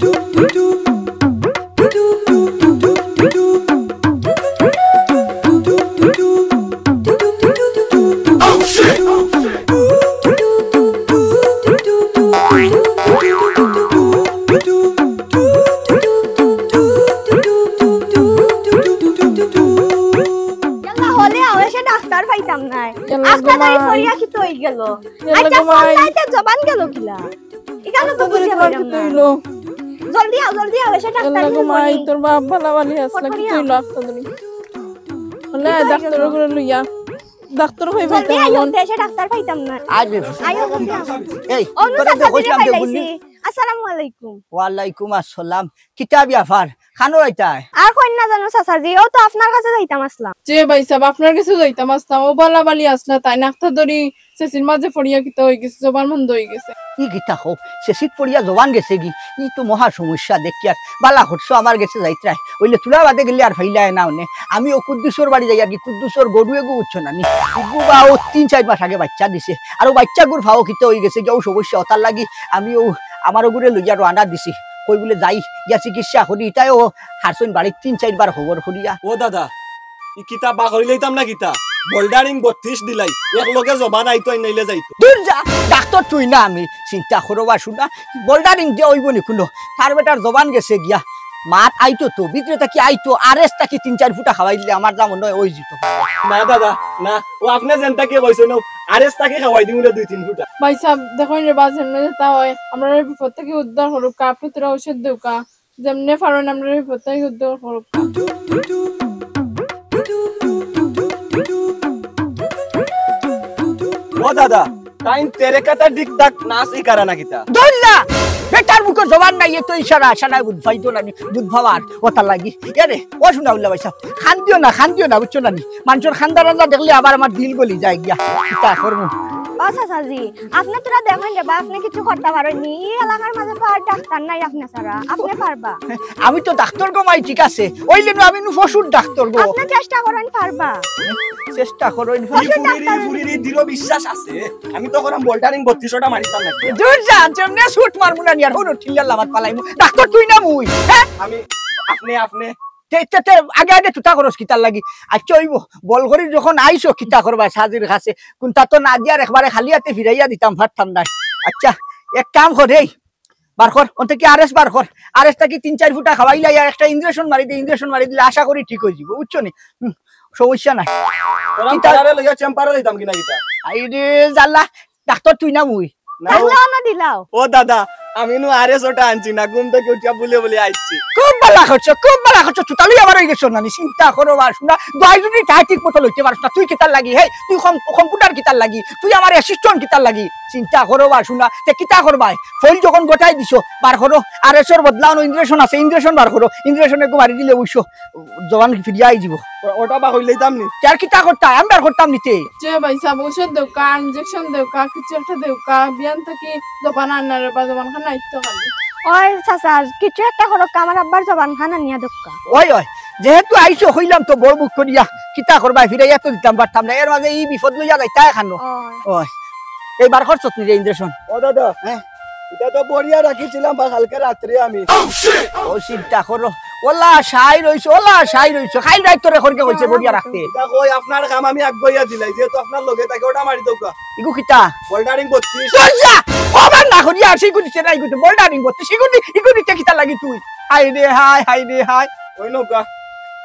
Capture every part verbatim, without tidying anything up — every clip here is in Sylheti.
ইয়াল্লা, হলে আও, এসে ডাক্তার পাইতাম নায়। ইয়াল্লা আস্তা গো মাই। ধরি পড়িয়া কিতা অইগেল? ইয়াল্লা আচ্ছা, গো মাই। ফোন লাইতে জবান গেল কিলা? ইখানো তো বুঝিয়া পাইলাম না। হইলো। জলদি আও, জলদি আও, এসে ডাক্তার ইয়াল্লা গো মাই, তোর বাপ ভালা বালি আসলা, কিতা অইলো আস্তা ধরি? হলে কিতা অইগেল? ডাক্তার করে লইয়া। ডাক্তার কই জলদি পাইতাম আইও, এখন? দেশে ডাক্তার পাইতাম না। আয় রে। আইও, জলদি আও। এই, অনু তোরে যে চাচা কইছিলাম দিদি যে পাইলাইছি। গুল্লি। আসসালামু আলাইকুম। ওয়ালাইকুম আসসালাম। কিতা ব্যাপার? খানো রাইতায়? আর কইন না জানো চাচাজি, ও তো আপনার কাছে যাইতাম আসলাম। যে ভাই সাহেব, আপনার কাছে যাইতাম আসলাম, ও বালা বালি আসলা, তাই নাকটা ধরি সেসির মাঝে পড়িয়া কিতা অইগেছে, জবান বন্ধ অইগেছে। ই কিতা হোক, সেসিত পড়িয়া জবান গেছে গি? ই তো মহা সমস্যা দেখিয়ার। বালা করছো আমার গেছে যাইত্রায়, অইলে তুলা বাদে গেলে আর ফাইলায় না অনে। আমি ও কুদ্দুসর বাড়ি যাইয়ার গি, কুদ্দুসর গরু এগু উঠছো না নি। ইগু বা ও তিন চাইর মাস আগে বাইচ্চা দিছে, আর ও বাইচ্চাগুর ফাও কিতা অইগেছে গি, ও সমস্যা অতার লাগি আমি ও আমার ওগুরে লইয়া রওয়ানা দিছি। কই বুলে যাই, গিয়া চিকিৎসা করি, ইতায় ও হারছইন বাড়িত তিন চাইরবার খবর করিয়া। ও দাদা, ই কিতা বা করিলাইতাম না কিতা? বোল্ডারিং বত্রিশ দিলাই, এক লগে জবান আইতো, আইন নাইলে যাইতো। দূর যা, ডাক্তার তুই না আমি, চিন্তা করো বা শুনা, বোল্ডারিং দিয়া অইবো নি কুনো? তার বেটার জবান গেছে গিয়া, মাত আইতো তো, ভিতরে থাকি আইতো, আরএস থাকি তিন চাইর ফুটা খাওয়াই দিলে আমার যা মনে অয় অই যিতো। না দাদা, না, ও আপনে যেন থাকি কইছইন, আরএস থাকি খাওয়াই দিমু রে দুই তিন ফুটা। ভাই সাহেব, দেখইন রে বা, যেমনে যেতা অয়, আমরারে বিপদ থাকি উদ্ধার করউক্কা, আপনে থুড়া ঔষধ দেউক্কা। যেমনে পারইন আমরারে বিপদ থাকি উদ্ধার করউক্কা। ও দাদা, তাইন তেরে কাটা ডিক ডাক নাচ ইকারা না কিতা? ধরলা! বেটার মুখো জবান নাই, এ তো ইশারা, ইশারায় বুঝ পাইতো না নি, বুঝ পাওয়ার অতা লাগি। এরে, ও শুনা উল্লা ভাই সাহেব, কান্দিও না, কান্দিও না, বুঝছো না নি? মানষর কান্দা-রান্দা দেখলে আবার আমার দিল গলি যায় গিয়া। কিতা করমু? ও চাচাজি, আপনে থুড়া দেখইন রে বা, আপনে কিচ্ছু করতা পারইন নি? ই এলাকার মাঝে তো আর ডাক্তার নাই আপনে ছাড়া, আপনে পারবা। আমি তো ডাক্তার গো মাই, ঠিক আছে, অইলে নু আমি নু পশুর ডাক্তার গো। আপনে চেষ্টা করইন পারবা। চেষ্টা করইন। ই ফুরির, ই ফুরির ই দৃঢ় বিশ্বাস আছে। আমি তো করাম বোল্ডারিং বত্রিশটা মারিতাম না। দূর যা, যেমনে শুট মারমু না নি আর হুনো ঠিল্লার লামাত ফালাইমু। ডাক্তার তুই না মুই, হ্যাঁ? আমি, আপনে, আপনে। তে, তে, তে, আগে আগে তুতা করস কিতার লাগি? আচ্ছা, অইবো, বল করি যখন আইছো কিতা করবায় সাজির কাছে? কুন্তা তো না দিয়ার একবারে খালি আতে ফিরাইয়া দিতাম পারতাম না। আচ্ছা, এক কাম কর, এই, বার কর, অন্তে কি আরএস বার কর। আরএস থাকি তিন চাইর ফুটা খাওয়াইলে আর একটা ইনজেকশন মারি দে, ইনজেকশন মারি দিলে আশা করি ঠিক অই যিবো, বুঝছো নি? হুম, সমস্যা নাই। ওরা কিতা? তারারে লইয়া চেম্বারো যাইতাম কিনা কিতা? আইরে জাল্লা, ডাক্তার তুই না মুই? না, ও দিলাও। ও দাদা, আমি নু আরএস ওটা আনছি না, ঘুম থাকি উঠিয়া বুলে বুলে আইছি। খুব বালা করছো, খুব বালা করছো, তুতা লইয়া বার অই গেছো না নি, চিন্তা করো বা শুনা, দোয়াই যদি তা ঠিক মতো লইতে পারস না, তুই কিতার লাগি, হেই, তুই কম-, কম্পিউটার কিতার লাগি, তুই আমার অ্যাসিস্ট্যান্ট কিতার লাগি, চিন্তা করো বা শুনা, তে কিতা করবায়? ফইল যখন গটাই দিছো, বার করো, আরএসর বদলা অনো ইনজেকশন আছে, ইনজেকশন বার করো, ইনজেকশন এগু মারি দিলে অইছো, জবান ফিরিয়া আই যিবো। ও-, ওটা বা কইলাইতাম নি? তে আর কিতা করতা? আমি বার করতাম নিতে। যে ভাই সাহেব, ঔষধ দেউক্কা, ইনজেকশন দেউক্কা, কিছু একটা দেউক্কা, বিয়ান থাকি জবান আনারে বা জবান খান আইতো খালি। ওই চাচা, কিছু একটা করউক্কা, আমার আব্বার জবান খান আনিয়া দেউক্কা। ওই, ওই, যেহেতু আইছো, কইলাম তো বড় মুখ করিয়া, কিতা করবায়, ফিরাইয়া তো দিতাম পারতাম না, এর মাঝে ই বিপদ লইয়া যাইতায় খানো। ওই। ওই, এই বার করছত নি রে ইনজেকশন? ও দাদা, হ্যাঁ? ইটা তো বড়িয়া রাখিছিলাম বা কালকে রাত্রে আমি। ও চিন্তা করো, ওলা সাই রইছে, ওলা সাই রইছে, খাইল রাইত তোরে খড়কে কইছে বড়িয়া রাখতে। ইটা কই আপনার কাম আমি আগুয়াইয়া দিলাই, যেহেতু আপনার লগে থাকি ওটা মারি দেউক্কা। ইগু কিতা? বোল্ডারিং বত্রিশ। দরজা! খবর না করিয়া আর সিগু দিছে না, ইগু তো বোল্ডারিং বত্রিশ, ইগু দি-, ইগু দিতে কিতা লাগি তুই? হায় রে হায়, হায় রে হায়। ওই নৌকা।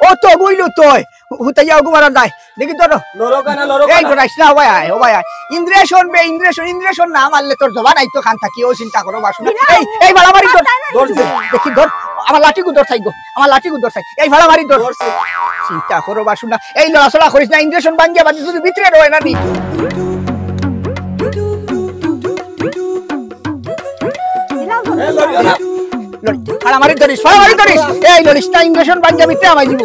ও তো বইলো তুই। হু-, হুতাইয়া ওগু মারার দায়। দেখি ধরো। লড়ো কেন, লড়ো এই কেন? ধরাইস না, ও ভাই আয়, ও ভাই আয়। ইনজেকশন বে, ইনজেকশন, ইনজেকশন না মারলে তোর জবান আইতো খান থাকি, ও চিন্তা করো, বাসু না। দিলাম। এই, এই ভাড়া মারি ধর। ধরছে। দেখি ধর, আমার লাঠিগু ধর চাইগো, আমার লাঠিগু ধর চাই। এই ভাড়া মারি ধর। ধরছে। চিন্তা করো, বাসু না। এই লড়াচড়া করিস না, ইনজেকশন ভাঙ্গিয়া বাদে যদি ভিতরে রয় না নি। দিলাম। এ, লড়িও না। লড়, ফাড়ামারি ধরিস, ফাড়ামারি ধরিস। এই লড়িস না, ইনজেকশন পাঞ্জাবিতে আমায় দিব।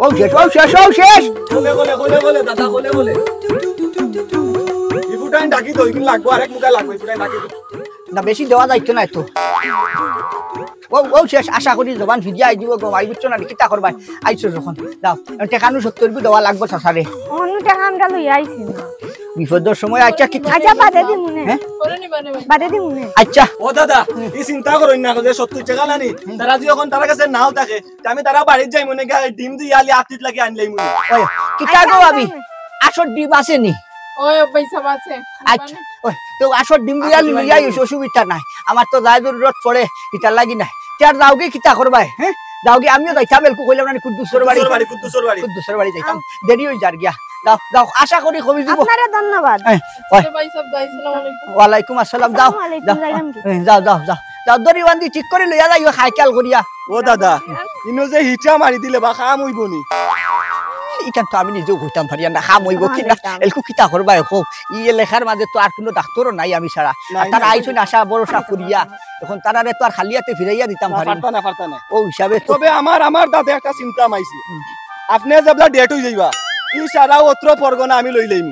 ও শেষ, ও শেষ, ও শেষ। কোলে, কোলে, কোলে, কোলে, দাদা, কোলে, কোলে। ই ফুটাইন ডাকি তো, ইগুন লাগবো, আরেক মুখা লাগবো, ই ফুটাইন ডাকি তো। না, বেশি দেওয়া যাইতো নায় তো। ও, ও শেষ, আশা করি জবান ফিরিয়া আই দিব গো মাই, বুঝছো না নি? কিতা করবায়? আইছো যখন, দাও। টেকানো সত্তর গু দেওয়া লাগবো চাচারে। অন্য টেকা আমরা লইয়া আইছি না। বিপদর সময়, আচ্ছা, কি আচ্ছা, বাদে দিমুনে। হ্যাঁ? বাদে দিমুনে। আচ্ছা। ও দাদা, ই চিন্তা করইন না যে সত্তর টেকা নানি, তারা যদি অখন তারার কাছে নাও থাকে, তে আমি তারার বাড়িত যাইমুনে, গিয়া ডিম দুইআলি আত্তিত লাগি আনিলাইমুনে। ওই, কিতা গো ভাবি? আচ্ছা। আশর ডিম আছে নি? ওই, ও ভাই সাহেব আছে। আচ্ছা, ওই, তো আশর ডিম দুইআলি লইয়া আইস, অসুবিধা নাই। আমার তো যা জরুরত পড়ে, ইতার লাগি নাই। তে আর যাওগি কিতা করবায়, হ্যাঁ? যাওগি, আমিও যাইতাম, এলকু কইলাম না নি, কুদ্দুসর বাড়ি। কুদ্দুসর বাড়ি, কুদ্দুসর বাড়ি। কুদ্দুসর বাড়ি যাইতাম। আও। দেরি অই যার গিয়া। যাও, যাও, আশা করি কমি দিব। আপনারে ধন্যবাদ। হ্যাঁ, ওই। আচ্ছা ভাই সাহেব, যাই, আসসালামু আলাইকুম। ওয়ালাইকুম আসসালাম, যাও, আসসালামু আলাইকুম, যাও। যাইলাম কি? হ্যাঁ, যাও, যাও, যাও। যাও, দড়ি বান্ধি ঠিক করি লইয়া যাইও, খাই খেয়াল করিয়া। ও দাদা, ইনো যে হিটা মারি দিলে বা কাম অইবো নি? ইখান তো আমি নিজেও কইতাম পারি না, কাম অইবো কি না। এলকু কিতা করবায় কও? ই এলাকার মাঝে তো আর কুনু ডাক্তারও নাই আমি ছাড়া। আর তারা আইছইন আশা ভরসা করিয়া, অখন তারারে তো আর খালি আতে ফিরাইয়া দিতাম পারি না। পারতা না, পারতা না। ও হিসাবে তো তবে আমার, আমার দাদা একটা চিন্তা মাইছি। হুম। আপনে যেবলা ডেট অই যাইবা, ই সারা অত্র পরগনা আমি লইলাইমু।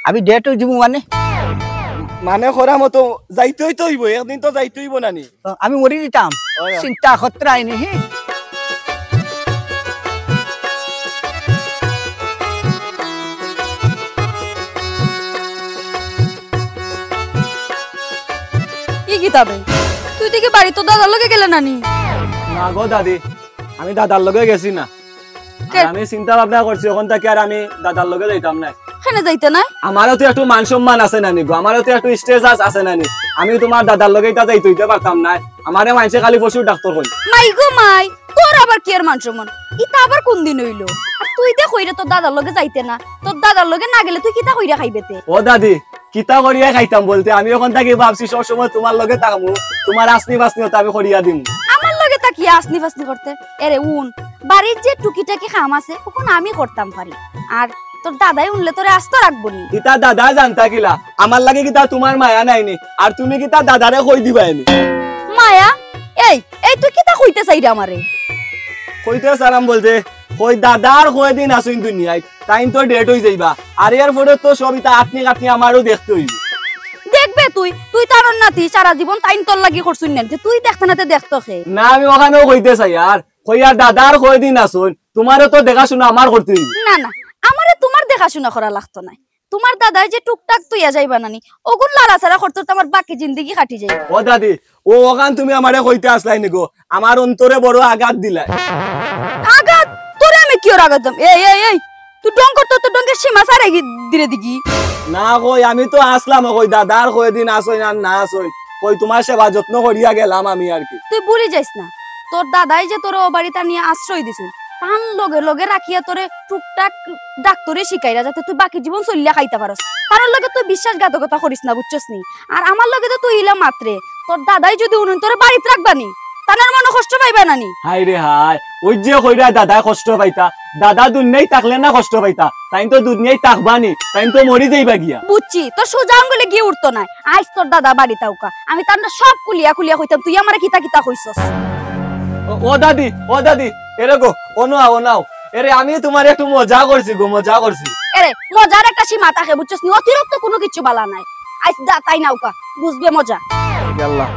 আমি ডেট অই যাইমু মানে? মানে করা মতো যাইতে অইতো অইবো, একদিন তো যাইতে অইবো না নি? আমি মরি দিতাম। ওই। চিন্তা খতরা আইনি, হি। ই কিতা বে? তুই দেখি বাড়িত দাদার লগে গেলে না নি? না গো দাদি, আমি দাদার লগে গেছি না। কে? আর আমি চিন্তা ভাবনা করছি, অখন থাকি আর আমি দাদার লগে যাইতাম না। কেনে যাইতে নায়? আমারও তো একটু মান সম্মান আছে না নি গো, আমারও তো একটু স্ট্যাটাস আছে না নি। আমি তুমার দাদার লগে ইতা যাইতে অইতে পারতাম না। আমারে মাইনষে খালি পশুর ডাক্তার কইন। মাই গো মাই, তোর আবার কিওর মান সম্মান? ইতা আবার কুন দিন অইলো? আর তুই দে কইরে তোর দাদার লগে যাইতে না, তোর দাদার লগে না গেলে তুই কিতা কইরা খাইবে তে? ও দাদি, কিতা করিয়া খাইতাম বলতে, আমি অখন থাকি ভাবছি সবসময় তুমার লগে থাকমু, তুমার আসনি বাসনি অতা আমি করিয়া দিমু। আমার লগে থাকিয়া আসনি বাসনি করতে? এরে উন, বাড়ির যে টুকিটাকি কাম আছে, অখন আমি করতাম পারি। আর তোর দাদায় উনলে তোরে আস্ত রাখবো নি। ইতা দাদায় জানতা কিলা? আমার লাগি কিতা তুমার মায়া নাই নি? আর তুমি কিতা দাদারে কই দিবায় নি? মায়া? এই, এই তুই কিতা কইতে চাইরে আমারে? কইতে চাইরাম বলতে, কই দাদার কয়দিন আছইন দুনিয়াত, তাইন তো ডেট অই যাইবা। আর এর পরে তো সব ইতা আতনি কাতনি আমারও দেখতে অইবো। দেখবে তুই, তুই তারার নাতি, সারা জীবন তাইন তোর লাগি করছইন না, তুই দেখতে না তে দেখতো কে? না, আমি অখানও কইতে চাইয়ার, কইয়ার দাদার কয়দিন আছইন, তুমারও তো দেখাশুনা আমার করতে অইবো। না, না, আমারে তুমার দেখাশুনা করা লাগতো নায়। তুমার দাদায় যে টুকটাক থইয়া যাইবা না নি, অগুন লাড়াচাড়া করতে করতে আমার বাকি জিন্দেগি কাটি যাইবো। ও দাদি, ও অখান তুমি আমারে কইতে আছলায় নি গো, আমার অন্তরে বড় আঘাত দিলায়। আঘাত? তোরে আমি কিওর আঘাত দিতাম? এই, এই, এই, তুই ঢং করতে তো ঢংগর সীমা ছাড়ি গি-, দিরে দেখি। না কই, আমি তো আছলাম, কই দাদার কয়দিন আছইন আর না আছইন, কই তুমার সেবা যত্ন করিয়া গেলাম আমি আর কি। তুই ভুলি যাইস না, তোর দাদায় যে তোরে অউ বাড়িত আনিয়া আশ্রয় দিছইন, তান লগে লগে রাখিয়া তোরে টুকটাক ডাক্তারি শিখাইরা, যাতে তুই বাকি জীবন চলিয়া খাইতা পারস। তারার লগে তুই বিশ্বাসঘাতকতা করিস না, বুঝছস নি? আর আমার লগে তো তুই ইলা মাতরে, তোর দাদায় যদি উনইন তোরে বাড়িত রাখবা নি, তান আর মনো কষ্ট পাইবা না নি? হায় রে হায়, ওই যে কইরা দাদায় কষ্ট পাইতা, দাদা দুনিয়াত থাকলে না কষ্ট পাইতা, তাইন তো দুনিয়াত থাকবা নি, তাইন তো মরি যাইবা গিয়া। বুঝছি, তোর সোজা আঙ্গুলে ঘি উঠতো নায়। আইজ তোর দাদা বাড়িত আউক্কা, আমি তানরে সব খুলিয়া খুলিয়া কইতাম, তুই আমারে কিতা কিতা কইছস। ও, ও দাদি, ও দাদি, এরে গো, অনো আও, অনো আও। এরে, আমি তুমারে একটু মজা করছি গো, মজা করছি। এরে, মজার একটা সীমা থাকে, বুঝছস নি? অতিরিক্ত কুনু কিচ্ছু বালা নায়। আইজ দা-, তাইন আউক্কা, বুঝবে মজা। ইয়াল্লা,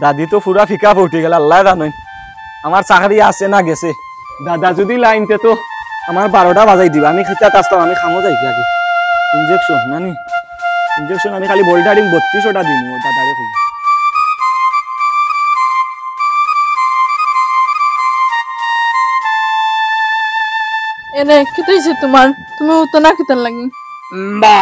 দাদি তো পুরা ফিকা ফুটি গেল, আল্লায় জানইন। আমার চাকরি আছে না গেছে? দাদা যদি লাইনতে তো আমার বারোটা বাজাই দিবা। আমি কিতা আছলাম, আমি কামো যাই কি আগে। ইনজেকশন, নানি? ইনজেকশন আমি খালি বোল্টারিং বত্রিশটা দিমু, ও দাদারে কই। এনে, কিতা অইছে তুমার? তুমি উঠো না কিতার লাগি? বা।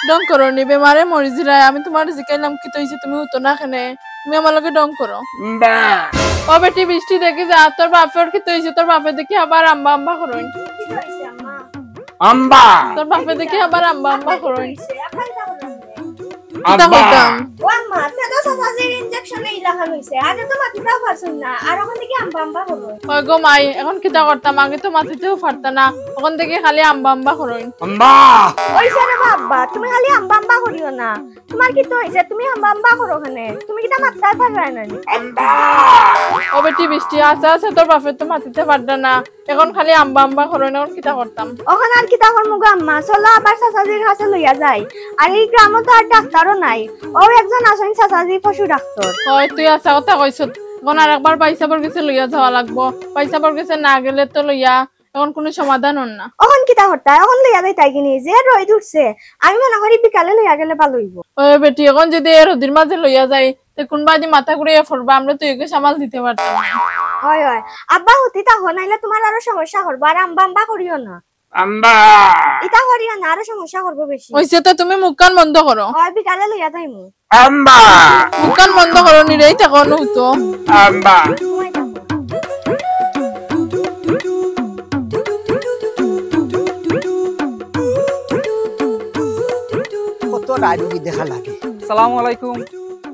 ঢং করো নি, বেমারে মরি যিরায়। আমি তুমারে জিকাইলাম কিতা অইছে, তুমি উঠো না কেনে? তুমি আমার লগে ঢং করো। বা। ও বেটি বৃষ্টি, দেখি যা, তোর বাপর কিতা অইছে, তোর বাপে দেখি আবার আম্বা আম্বা করইন। কিতা অইছে আম্মা? আম্বা। তোর বাপে দেখি আবার আম্বা আম্বা করইন। কিতা আব্বা। কইতাম? ও আম্মা, তে তো চাচাজির ইনজেকশনে ইলাখান অইছে। আগে তো মাতিতাও পারছইন না, আর অখন দেখি আম্বা আম্বা করইন। ওই গো মাই, অখন কিতা করতাম? আগে তো মাতিতেও পারতা না, অখন দেখি খালি আম্বা আম্বা করইন। আম্বা। অইছে রে বা আব্বা, তুমি খালি আম্বা আম্বা করিও না। তুমার কিতা অইছে? তুমি আম্বা আম্বা করো কেনে? তুমি কিতা মাততায় পাররায় না নি? আম্বা। ও বেটি বৃষ্টি, আস্তে আস্তে তোর বাপে তো মাতিতে পাররা না, অখন খালি আম্বা আম্বা করইন, অখন কিতা করতাম? অখন আর কিতা করমু গো আম্মা, চলো আবার চাচাজির কাছে লইয়া যাই। আর ই গ্রামো তো আর ডাক্তারও নাই। অউ একজন আছইন চাচাজি পশু ডাক্তর। অয়, তুই হাছা কথা কইছস। অখন আরেকবার ভাইসাবর গেছে লইয়া যাওয়া লাগবো। ভাইসাবর গেছে না গেলে তো লইয়া অখন কুনু সমাধান অর না। অখন কিতা করতায়? অখন লইয়া যাইতায় কিনি? যে রইদ উঠছে, আমি মনে করি বিকালে লইয়া গেলে ভালা অইবো। ওই বেটি, অখন যুদি এ রইদর মাঝে লইয়া যাই, তে কুনবায়দি মাথা ঘুরাইয়া পড়বা, আমরা তো এগু সামাল দিতে পারতাম না। অয়, অয়। আব্বা হুতি থাকো, নাইলে তুমার আরো সমস্যা করবো, আর আম্বা আম্বা করিও না। আম্বা। ইতা করিও না, আরো সমস্যা করবো বেশি। অইছে তো, তুমি মুখখান বন্ধ করো। অয়, বিকালে লইয়া যাইমু। আম্বা। মুখখান বন্ধ করো, নিরেই থাকো, নু তো। আম্বা। কত রায় রুগী দেখা লাগে। সালামু আলাইকুম।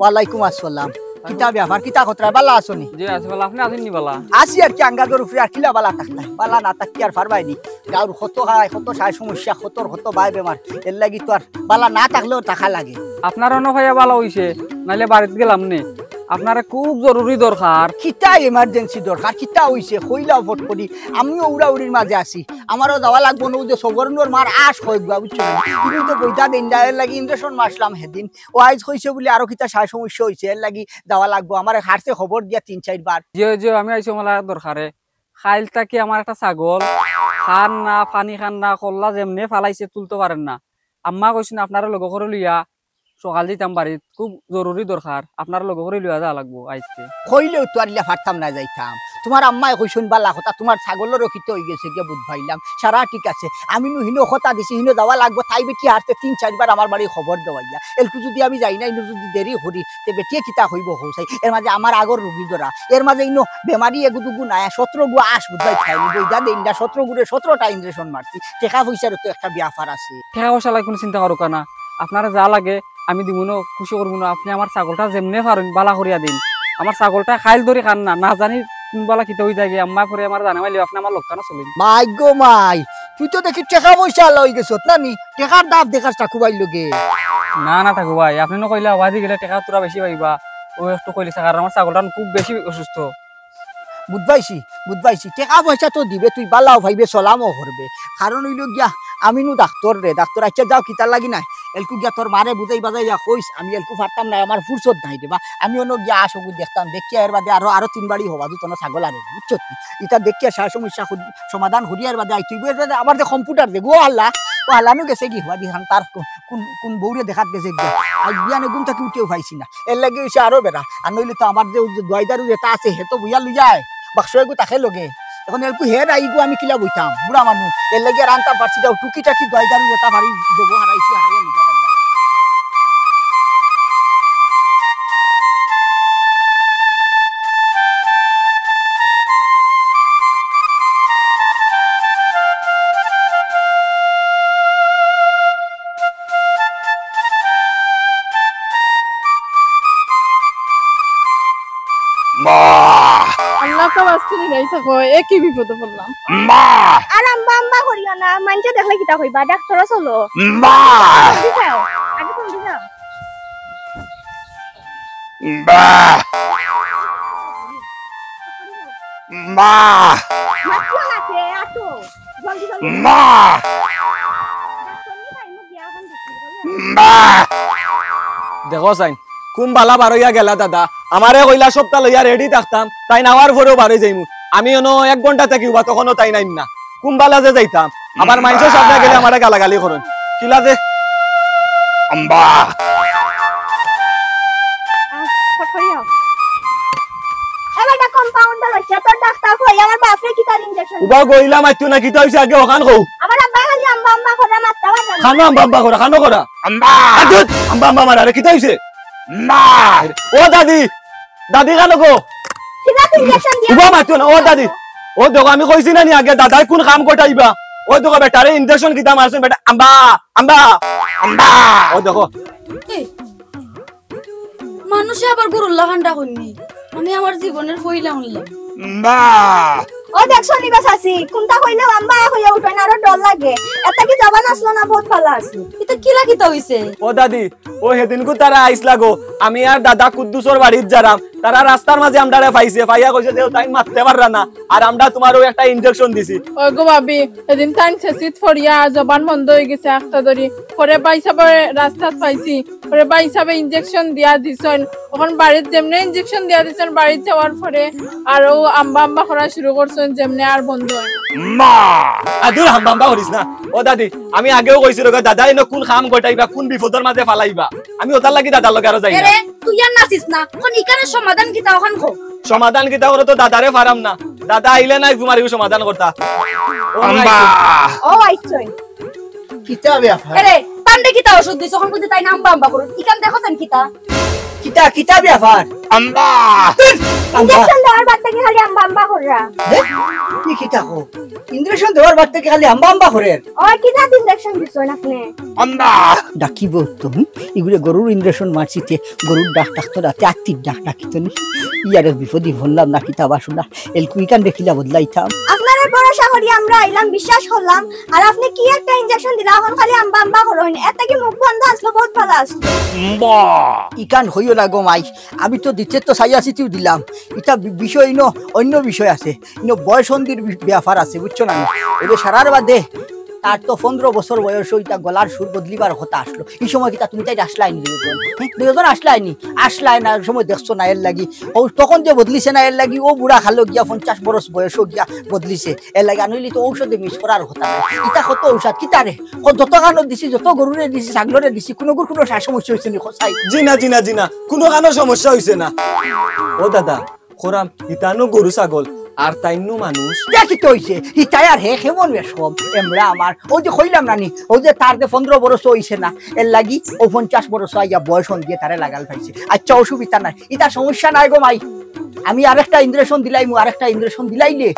ওয়ালাইকুম আসসালাম। কিতা ব্যাপার, কিতা খতরা, ভালা আছো নি? জি, আছি ভালা। আপনে আছইন নি ভালা? আছি আর কি, আঙ্গাজর উপরে আর কিলা ভালা থাকতাম। ভালা না থাকি আর পারবায় নি। গাঁওর কত খায়, কত সায় সমস্যা, কতর কত বায় বেমার। এরলাগি তো আর ভালা না থাকলেও থাকা লাগে। আপনারে অনো পাইয়া ভালা অইছে, নাইলে বাড়িত গেলাম নে। আপনারে খুব জরুরি দরকার। কিতা emergency দরকার, কিতা অইছে? কইলাও ফট করি। আমিও উড়াউড়ির মাঝে আছি। আমারও যাওয়া লাগবো নু, যে সবরনর মার আশ অয় গুয়া, বুঝছো নি? ইদিন তো বইতা দেইন না, এরলাগি injection মারছিলাম হেদিন। অউ আইজ কইছে বুলে আরো কিতা সায় সমস্যা অইছে, এরলাগি যাওয়া লাগবো। আমারে হারছে খবর দিয়া তিন চাইরবার। জি অয়, জি অয়, আমি আইছি অউ মেলা দরকারে। কাইল থাকি আমার একটা ছাগল খার না, পানি খার না, কল্লা যেমনে ফালাইছে তুলতো পারের না। আম্মা কইছইন আপনারে লগে করি লইয়া সকাল যাইতাম বাড়িত, খুব জরুরি দরকার, আপনারে লগে করি লইয়া যাওয়া লাগবো আইজকে। কইলেও তো আর ইলা পারতাম না যাইতাম। তুমার আম্মায় কইছইন ভালা কথা, তুমার ছাগলরও কিতা অইগেছে গিয়া বুঝ পাইলাম, সারা ঠিক আছে। আমি নু হিনো কথা দিছি, হিনো যাওয়া লাগবো, তাই বেটি হারছে তিন চাইরবার আমার বাড়ি খবর দেওয়াইয়া। এলকু যুদি আমি যাই না, ইনো যুদি দেরি করি, তে বেটিয়ে কিতা কইবো কও চাই। এর মাঝে আমার আগর রুগী ধরা, এর মাঝে ইনো বেমারি এগু দুগু নায়, সতরো গু আশ বুঝবায় খাইনি, বইতা দেইন না, সতরো গুরে সতরোটা injection মারছি। টেকা পয়সারও তো একটা ব্যাপার আছে। টেকা পয়সার লাগি কুনু চিন্তা করউক্কা না, আপনারে যা লাগে আমি দিমু নু, খুশি করমু নু। আপনে আমার ছাগলটা যেমনে পারইন ভালা করিয়া দেইন। আমার ছাগলটা কাইল ধরি খার না, না জানি কুন বালা কিতা অই যায়গি, আম্মায় পরে আমারে জানাইলাইবা, আপনে আমার লগে না চলইন। মাই গো মাই, তুই তো দেখি টেকা পয়সা আলা অইগেছত না নি? টেকার দাম দেখার চাকু ভাইর লগে। না না থাকু ভাই, আপনে নু কইলা অবাদি গেলে টেকা থুড়া বেশি পাইবা। অউ একটু কইলে থাকার, আমার ছাগলটা খুব বেশি অসুস্থ। বুঝবাইছি, বুঝবাইছি। টেকা পয়সা তো দিবে, তুই বালাও পাইবে, সলামও করবে। কারণ অইলো গিয়া, আমি নু ডাক্তর রে, ডাক্তর। আইচ্ছা যাও, কিতার লাগি নায়, এলকু গিয়া তোর মারে বুঝাই বাজাইয়া কইস, আমি এলকু পারতাম না, আমার ফুরসত নাই রে বা। আমি অনো গিয়া আশ অগু দেখতাম, দেখিয়া এর বাদে আরো, আরো তিন বাড়ি হবা দুতনো ছাগল আরে, বুঝছত নি? ইতা দেখিয়া সায় সমস্যা করি, সমাধান করিয়া এর বাদে আইতে অইবো। এর বাদে আমার যে computer যে গো আল্লাহ, ও আল্লাহ নু গেছে গি হবা দিখান তার কো-, কুন, কুন বউরে দেখাত গেছে গি। আইজ বিয়ানে ঘুম থাকি উঠিয়াও পাইছি না। এরলাগি অইছে আরো বেড়া। আর নইলে তো আমার যে, অউ যে দোয়াইদারু যেটা আছে, হে তো বইয়া লইয়া আয়। বাক্স এগু থাকে লগে। অখন এলকু হে নাই গু, আমি কিলা বইতাম? বুড়া মানুষ। এরলাগি আর আনতাম পারছি না, টুকি টাকি দোয়াইদারু যেটা পারি, দেবো হারাইছি, হারাইয়া লইয়া যাইতাম। মা! আল্লাহ তো বাঁচতে নাই থাকো, এ কি বিপদে পড়লাম? মা! আর আম্বা আম্বা করিও না, মানষে দেখলে কিতা কইবা, ডাক্তরো চলো। মা! জলদি যাও, আগে জলদি যাও। মা! মা! মাতিও না কে, আটো। জলদি, জলদি। মা! মা! দেখো চাইন, কুন বালা বারইয়া গেলা দাদা। আমারে কইলা সবতা লইয়া ready থাকতাম, তাইন আওয়ার পরেউ বারই যাইমু। আমি অনো এক ঘন্টা থাকি উবা, তখনও তাইন আইন না। কুন বালা যে যাইতাম, আবার মাইনষর সামনে গেলে আমারে গালাগালি করইন। কিলা যে আম্বা। আহ, ফটফটি হও। এ বেটা, compounder অইছে, তোর ডাক্তার কই? আমার বাপরে কিতার injection? উবা গইলা মাতিও না, কিতা অইছে আগে অখান কও। আমার আব্বা খালি আম্বা আম্বা করে মাততা পারে না। কানো আম্বা আম্বা করে, কানো করে। আম্বা। আদুত, আম্বা আম্বা মারে, আরে কিতা অইছে? মা। ও দাদি, দাদি কানো গো? কিতা তুই injection দিয়া? উবা মাতিও না, ও দাদি। ও দেখো, আমি কইছি না নি আগে, দাদায় কুন কাম কটাইবা? ও দেখো, বেটারে injection কিতা মারছইন, বেটা, আম্বা, আম্বা, আম্বা। ও দেখো। এই, মানুষে আবার গরুর লাখান ডাকইন নি? আমি আমার জীবনের পইলা হুনলাম। মা। ও দেখছো নি গো চাচি, কুনটা কইলেও আম্বা কইয়া উঠইন, আরো ডর লাগে। এতা কি জবান আছলো না, বউত ভালা আছি। ইতা কিলা কিতা অইছে? ও দাদি, ও হেদিনকু তারা আইছলা গো, আমি আর দাদা কুদ্দুসর বাড়িত যারাম, তারা রাস্তার মাঝে আমরারে পাইছে, পাইয়া কইছে যে তাইন মাততে পাররা না, আর আমরা তুমারেও একটা ইনজেকশন দিছি। ওই গো ভাবি, এদিন তাইন ছেছিত ফড়িয়া জবান বন্ধ অই গেছে একটা ধরি। পরে ভাইসাবরে রাস্তাত পাইছি, পরে ভাইসাবে ইনজেকশন দিয়া দিছইন। অখন বাড়িত যেমনে ইনজেকশন দিয়া দিছইন, বাড়িত যাওয়ার পরে আরো আম্বা আম্বা করা শুরু করছইন, যেমনে আর বন্ধ অয় না। মা! আদুর হাম্বা হাম্বা করিস না। ও দাদি, আমি আগেও কইছি রে, দাদা ইনো কুন কাম ঘটাইবা, কুন বিপদর মাঝে ফালাইবা। আমি ওটার লাগি দাদার লগে আরো যাই না। এরে, তুই আর নাচিস না। অখন ইকানোর সমাধান কিতা অখন কও? সমাধান কিতা করো তো দাদারে পারাম না। দাদা আইলে নাই তুমার ইগু সমাধান করতা। ও আম্বা। ও আইছইন। কিতা ব্যাপার? এরে, তানরে কিতা ওষুধ দিছো? অখন বুঝি তাইন আম্বা আম্বা করইন। ইকান দেখো চাইন কিতা? কিতা, কিতা ব্যাপার? আম্বা। আম্বা। ইনজেকশন দেওয়ার বাদ থাকি খালি আম্বা আম্বা কররা। এ? কি কিতা কও? ইনজেকশন দেওয়ার বাদ থাকি খালি আম্বা আম্বা করের? ওই, কি জাত ইনজেকশন দিছইন আপনে? আম্বা। ডাকিব তো, হুম? ইগুরে গরুর ইনজেকশন মারছি তে, গরুর ডাক ডাকতো রাতে, আত্তির ডাক ডাকিতো নি। ইয়ারে বিপদি হলাম না কিতা বাসু না, এলকু ইকান দেখিলা বদলাইতাম। আপনারে ভরসা করি আমরা আইলাম, বিশ্বাস করলাম, আর আপনে কি একটা ইনজেকশন দিলা, অখন খালি আম্বা আম্বা করইন, এর থাকি মুখ বন্ধ আছলো, বহুত ভালা আছলো। ইকান হইও না গো মাই, আমি তো দিতে তো চাইয়া চিঠিও দিলাম, ইটা বি-, বিষয় ইনো অন্য বিষয় আছে। ইনো বয়সন্ধির বি-, ব্যাপার আছে, বুঝছো না? ওই যে সারার বাদে তার তো পনেরো বছর বয়স, ওইটা গলার সুর বদলিবার কথা আছলো। ই সময় কিতা তুমি তাইরে আছলায় নি দুইজন? হ্যাঁ, দুইজন আছলায় নি? আছলায় না, ওই সময় দেখছো না, এর লাগি। ও তখন যে বদলিছে না, এর লাগি ও বুড়া খালো গিয়া পঞ্চাশ বরস বয়সও গিয়া বদলিছে, এর লাগি। আনইলে তো ঔষধে মিস করার কথা না। ইটা কত ঔষধ, কিতা রে? ও যত কানো দিছি, যত গরুরে দিছি, ছাগলরে দিছি, কুনুগুর কুনু সা-, সমস্যা অইছে নি, কও চাই? জি না, জি না, জি না, কুনু কানো সমস্যা অইছে না। ও দাদা, খরাম, হিতানো গরু ছাগল, আর তাইনু মানুষ। দেখি তো অইছে, হিতায় আর হে কেমন বেশ কম, এমরা আমার, ওই যে কইলাম না নি, ওই যে তার যে পনেরো বরস অইছে না, এর লাগি ও পঞ্চাশ বরস আইয়া বয়স হন দিয়ে তারে লাগাল পাইছে। আচ্ছা, অসুবিধা নাই, ইটা সমস্যা নাই গো মাই। আমি আরেকটা ইনজেকশন দিলাইমু, আরেকটা ইনজেকশন দিলাইলে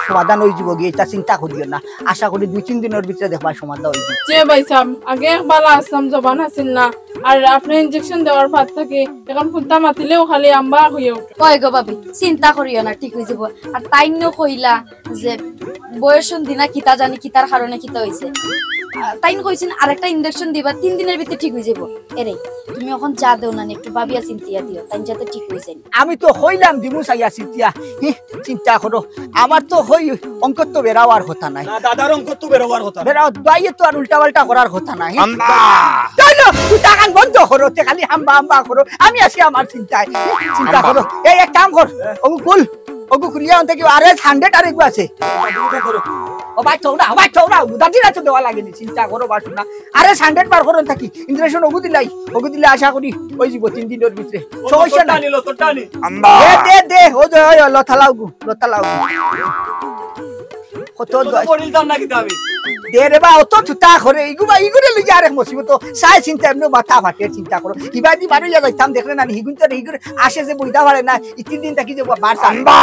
সমাধান অই যিবো গিয়া, ইটা চিন্তা করিও না। আশা করি দুই তিন দিনর ভিতরে দেখবা সমাধান অই যিবো। যে ভাই সাহেব, আগে এক বালা আছলাম, জবান আছিল না, আর আপনে ইনজেকশন দেওয়ার পর থাকি এখন কুন্তা মাতিলেও খালি আম্বা হইয়া উঠে। ওই গো ভাবি, চিন্তা করিও না, ঠিক অই যিবো। আর তাইনও কইলা যে বয়স দিনা কিতা জানি কিতার কারণে কিতা অইছে। আহ, তাইন কইছইন আরেকটা ইনজেকশন দিবা, তিন দিনর ভিতরে ঠিক অই যিবো। এরে, তুমি এখন যা দেও না, একটু ভাবিয়া চিন্তিয়া দিও, তাইন যাতে ঠিক অই যায়। আমি তো কইলাম দিমু চাইয়া চিন্তিয়া, হি, চিন্তা করো। আমার তো কই অঙ্কত তো বেড়াওয়ার কথা নাই। না, দাদার অঙ্কত তো বেড়াওয়ার কথা নাই। বেড়াও, দাইয়ে তো আর উল্টা পাল্টা করার কথা নাই। আম্বা! তাইলে তুই তাকান বন্ধ করো, তে খালি হাম্বা হাম্বা করো। আমি আছি আমার চিন্তায়। চিন্তা আম্বা। করো। এই এক কাম কর, হ্যাঁ। অগু খুল, অগু খুলিয়া অন্তে কি আর এস হান্ড্রেড আর এগু আছে। ও ভাই, থৌ না, ও ভাই, থৌ না, দাদিরা তো দেওয়া লাগেনি, চিন্তা করো বা শোনা। আরে, হান্ড্রেড বার করুন থাকি। ইনজেকশন অগু দিলাই, অগু দিলে আশা করি অই যিবো তিন দিনর ভিতরে। ও, সমস্যা নাই। লতর টানি, লতর টানি। আম্বা। দে, দে, দে, ও দে, ওই, ওই, লতা লাউগু, লতা লাউগু। কত কত দোয়া- পড়িলতাম না কিন্তু আমি। দে রে বা, অত থুতা করে, ইগু বা, ইগুরে লইয়া আরেক মুসিবত, চাই চিন্তা এমনি মাথা ফাটে, চিন্তা করো। ইবাদি বারো ইয়া যাইতাম, দেখলে না, হিগুন তো হিগুরে আসে যে বইদা পারে না, ই তিন দিন থাকি যে বার চান। আম্বা।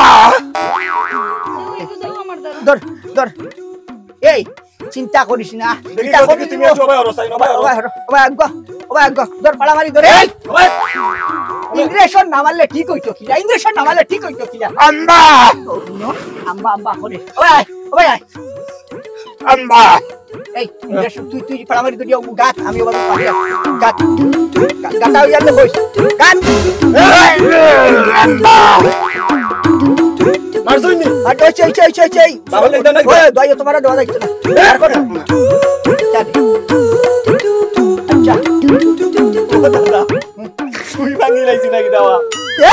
ধর, ধর। এই, চিন্তা করিস না। দেখি, ইটা দেখি, করি তুমি দিব। একটু ওবায় হরো, সাইন, ওবায় হরো। ওবায় হরো, ওবায় আগুয়া, ওবায় আগুয়া। ধর, ফাড়া মারি, ধরে। এই, ওবায়। ইনজেকশন না মারলে ঠিক অইতো কিলা? ইনজেকশন না মারলে ঠিক অইতো কিলা? আম্বা। আম্বা, আম্বা করে। ওবায় আয়, ওবায় আয়। আম্বা। এই, ইনজেকশন, তুই, তুই ফাড়া মারি ধরিয়া গাত, আমি ওবায় পারি। গাত, গাত, গাত, ওই আর কইস। গাত। এই, আম্বা। মারছইন নি? আর ওই, ওই, ওই, ওই, ওই। বাবা, এটা না। ওই, দোয়াইও তোমার দেওয়া যাইতো না। আর কত? আচ্ছা। সুই ভাঙি লাইছি নাকি দাওয়া? এ?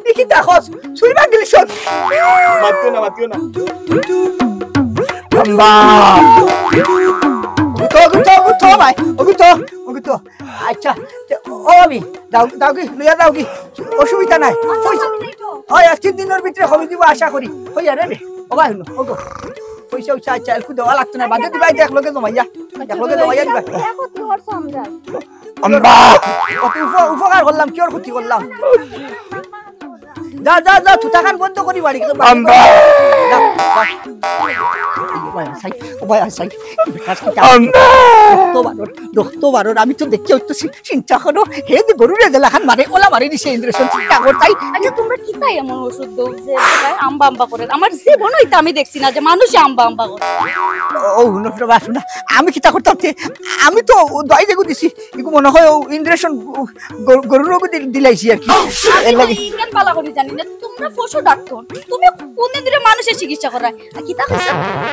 ই কিতা কস? সুই ভাঙি লিছস? মাতিও না, মাতিও না। আম্বা। গুতো, গুতো, গুতো ভাই। গুতো, গুতো। আচ্ছা, তে, ও আমি, দাও, দাও কি, লইয়া দাও কি? অসুবিধা নাই। আচ্ছা, পয়সা, আমি নেই তো। ওই, আজ তিন দিনর ভিতরে কমি দিব আশা করি। ওই, আরে রে, ও ভাই, হুনো, ওগো। পয়সা, পয়সা, আচ্ছা, একটু দেওয়া লাগতো না, বাদে দিবাই, দেখ, লগে জমাইয়া। দেখ, লগে জমাইয়া দিবা। ইয়া ক্ষতি করছো আমরা। আম্বা। কত উপ-, উপকার করলাম, কিওর ক্ষতি করলাম? যা, যা, যা, থুতাখান বন্ধ করি বাড়ি। আম্বা। যা, যা। ওবায় আছাই, ওবায় আছাই। রক্ত বারর, রক্ত বারর, আমি তো দেখি অউ তো চি-, চিন্তা করো, হে যে গরুরে যেলাখান মারে, অলা মারি দিছে ইন্দ্রেশন, চিন্তা কর তাই। আচ্ছা, তুমরা কিতা এমন ওষুধ দেও যে বেটায় আম্বা আম্বা করে? আমার জীবনও ইতা আমি দেখছি না যে মানুষে আম্বা আম্বা করে। ও, হুনো, হুনো, বা হুনো, আমি কিতা করতাম তে? আমি তো দোয়াই যেগু দিছি, ইগু মনে হয় অউ ইন্দ্রেশন গরু-, গরুর ওগু দিল-, দিলাইছি আর কি। আমি এর লাগি। ইখান বালা করি জানি না, তুমরা পশু ডাক্তার, তুমি কোন দিন ধরে মানুষের চিকিৎসা করায়? আর কিতা কইছো?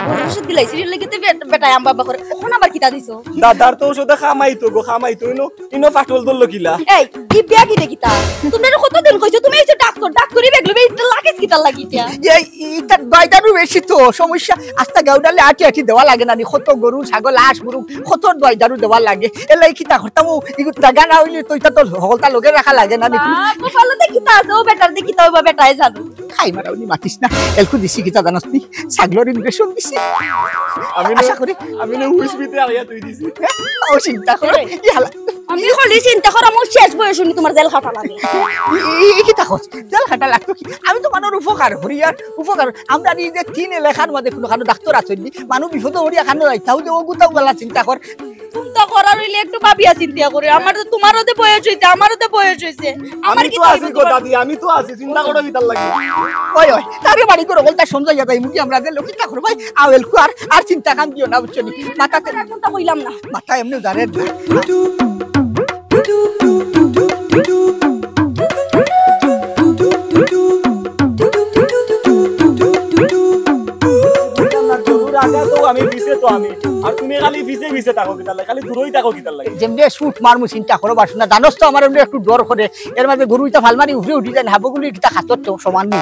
গরুর ওষুধ দিলাইছি, এর লাগি তো বে-, বেটায় আম্বা আম্বা করে। অখন আবার কিতা দিছো? দাদার তো ওষুধে কামাইতো গো, কামাইতো, ইনো, ইনো ফাটল ধরলো কিলা? এই, ই বিয়া কি রে কিতা? তুমরা কতদিন কইছো, তুমি এই যে ডাক্তার, ডাক্তারি বেগলো, এই লাগাইছ কিতার লাগি ইটা? এই, ইটা দোয়াই দারু বেশি তো, সমস্যা। আস্তা গাউডালে আটি আটি দেওয়া লাগে না নি, কত গরু, ছাগল, হাঁস, মুরগ, কত দোয়াই দারু দেওয়া লাগে। এর লাগি কিতা করতাম, ও, ইগু জাগা না অইলে তো ইটা তো হকলতা লগে রাখা লাগে না নি। বাপ, কপালতে কিতা আছে, ও বেটার দে কিতা অইবা, বেটায় জানো। খাই মারাউনি মাতিস না, এলকু দিছি কিতা জানস নি? ছাগলর ইন্দ্রেশন দিছি। আমি না, আশা করি। আমি না হুশ বিতে আইয়া তুই দিছি। ও চিন্তা করে, এরে। ইয়ালা। আমি খালি চিন্তা কর, আমার শেষ বয়স হুনি তুমার জেল খাটা লাগে। ই, ই, ই কিতা কস? জেল খাটা লাগতো কি? আমি তো মানুষর উপকার করি আর উপকার। আমরা এই যে তিন এলাকার মাঝে কুনুখানো ডাক্তার আছইন নি, মানুষ বিপদো পড়িয়া খানো যাইতা, তাও যে ওগুতাও বেলা চিন্তা কর। চিন্তা করার অইলে একটু ভাবিয়া চিন্তা করে। আমার তো, তুমারও তো বয়স অইছে, আমারও তো বয়স অইছে। আমার আমি তো আছি গো দাদি, আমি তো আছি, চিন্তা করো কিতার লাগি? ওই, ওই, তারে বাড়ি করে বলতে সমঝাইয়া যাই, মুখে আমরা যে লোক চিন্তা করো ভাই, আও এলকু আর, আর চিন্তা কাম দিও না, বুঝছো নি? মাথাতে কোনটা কইলাম না। মাথা এমনি জারে না। গরুর আগে তো আমি, পিছে তো আমি, আর তুমি খালি পিছে পিছে থাকো কিতার লাগি? খালি দূরই থাকো কিতার লাগি? যেমনে shoot মারমু চিন্তা করো, বাসু না জানোস তো আমার এমনি একটু ডর করে, এর মাঝে গরু ইটা ফাল মারি উপরে উঠি যায় না, হাবগুলি কিতা খাতর তো সমান নি।